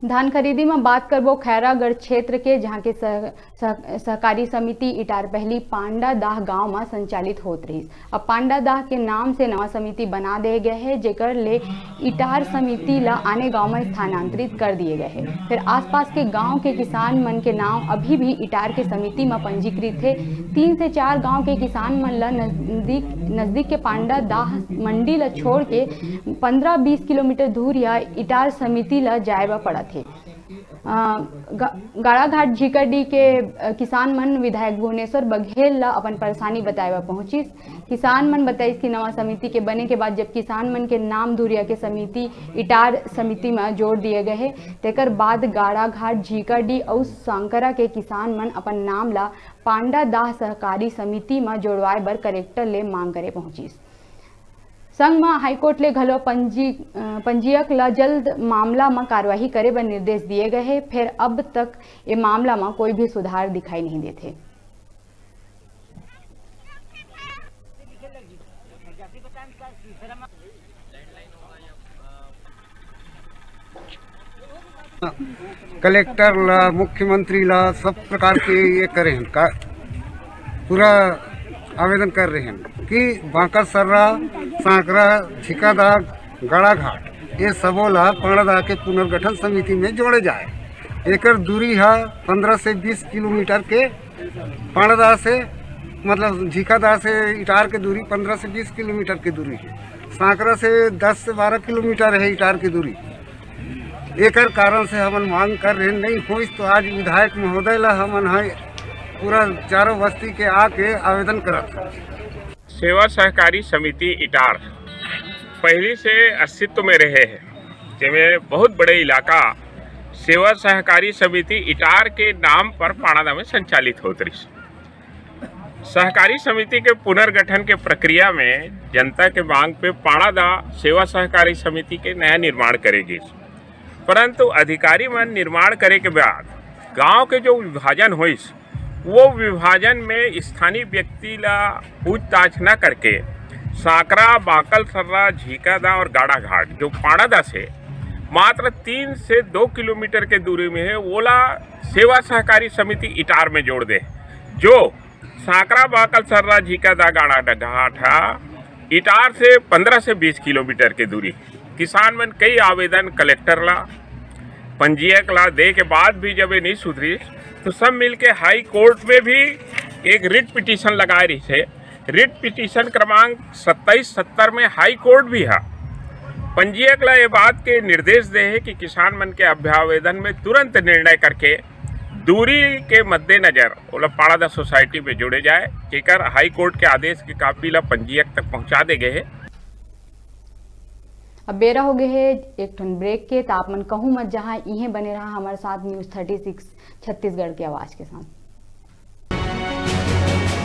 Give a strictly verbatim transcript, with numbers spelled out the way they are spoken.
धान खरीदी म बात करबो खैरागढ़ क्षेत्र के, जहां के सह-, सह-, सहकारी समिति इटार पहली पांडादाह गांव म संचालित होत रहिस। अब पांडादाह के नाम से नवा समिति बना दे गए हे, जेकर ले इटार समिति ल आने गांव म स्थानांतरित कर दिए गए हे। फिर आसपास के गांव के किसान मन के नाम अभी भी इटार के समिति म पंजीकृत हे। तीन से चार गांव के किसान मन ल नजदीक, नजदीक के पांडादाह मंडी ल छोड़ के पन्द्रह बीस किलोमीटर दूर या इटार समिति ल जाए बर पड़त हे। अ, ग-, गाड़ाघाट झीकाडी के, अ, किसान मन विधायक भुवनेश्वर बघेल ल अपन परेशानी बताए बर पहुंचिस। किसान मन बताइस कि नवा समिति के बने के बाद जब किसान मन के नाम धुरिया के समिति इटार समिति म जोड़ दिए गए हे, तेकर बाद गाड़ाघाट झीकाडी अउ सांकरा के किसान मन अपन नाम ल पांडादाह सहकारी समिति म जोड़वाए बर कलेक्टर ले मांग करे पहुंचिस। संग म हाईकोर्ट ले घलो पंजी-, अ, पंजीयक ल जल्द मामला म कार्रवाई करे बर निर्देश दिए गए हे, फेर अब तक ए मामला म कोई भी सुधार दिखाई नहीं देत हे। कलेक्टर ला, मुख्यमंत्री ला, सब प्रकार के ये करे हन, का पूरा आवेदन कर रहे हन कि बांकल सर्रा, सांकरा, झिकादा, गड़ाघाट, ये सबो ला पांडादाह के पुनर्गठन समिति में जोड़े जाए। एकर दूरी है पन्द्रह से बीस किलोमीटर के, पांडादाह से, मतलब झिकादा से इटार के दूरी पन्द्रह से बीस किलोमीटर के दूरी है, सांकरा से दस से बारह किलोमीटर है इटार की दूरी। एकर कारण से हमन मांग कर रहे नहीं होइस, तो आज विधायक महोदय ला हमन ह पूरा चारों बस्ती के आके आवेदन करत हन। सेवा सहकारी समिति इटार पहली से अस्तित्व में रहे हैं, जेमे बहुत बड़े इलाका सेवा सहकारी समिति इटार के नाम पर पांडादाह में संचालित होत रहिस। सहकारी समिति के पुनर्गठन के प्रक्रिया में जनता के मांग पे पांडादाह सेवा सहकारी समिति के नया निर्माण करे गिस, परंतु अधिकारी मन निर्माण करे के बाद गांव के जो विभाजन होइस, वो विभाजन में स्थानीय व्यक्ति ला पूछताछ न करके सांकरा, बांकल सर्रा, झीकादा और गाड़ाघाट, जो पांडादाह से मात्र तीन से दो किलोमीटर के दूरी में है, ओला सेवा सहकारी समिति इटार में जोड़ दे, जो सांकरा, बांकल सर्रा, झीकादा, गाड़ाघाट हा इटार से पन्द्रह से बीस किलोमीटर के दूरी। किसान मन कई आवेदन कलेक्टर ला, पंजीयक ला दे के बाद भी जब ये नहीं सुधरी, तो सब मिलके हाई कोर्ट में भी एक रिट पिटीशन लगाए रही थे। रिट पिटीशन क्रमांक सत्ताईस सत्तर में हाई कोर्ट भी हा पंजीयक ला ये बात के निर्देश दे है कि किसान मन के अभ्यावेदन में तुरंत निर्णय करके दूरी के मद्देनजर ओला पांडादाह सोसाइटी में जोड़े जाए, जेकर हाई कोर्ट के आदेश के कापी ला पंजीयक तक पहुंचा दे गए है। अब बेरा हो गए है एक ठन ब्रेक के, त आप मन कहूं मत जहां, इहें बने रहा हमारे साथ न्यूज़ थर्टी सिक्स छत्तीसगढ़ के आवाज के साथ।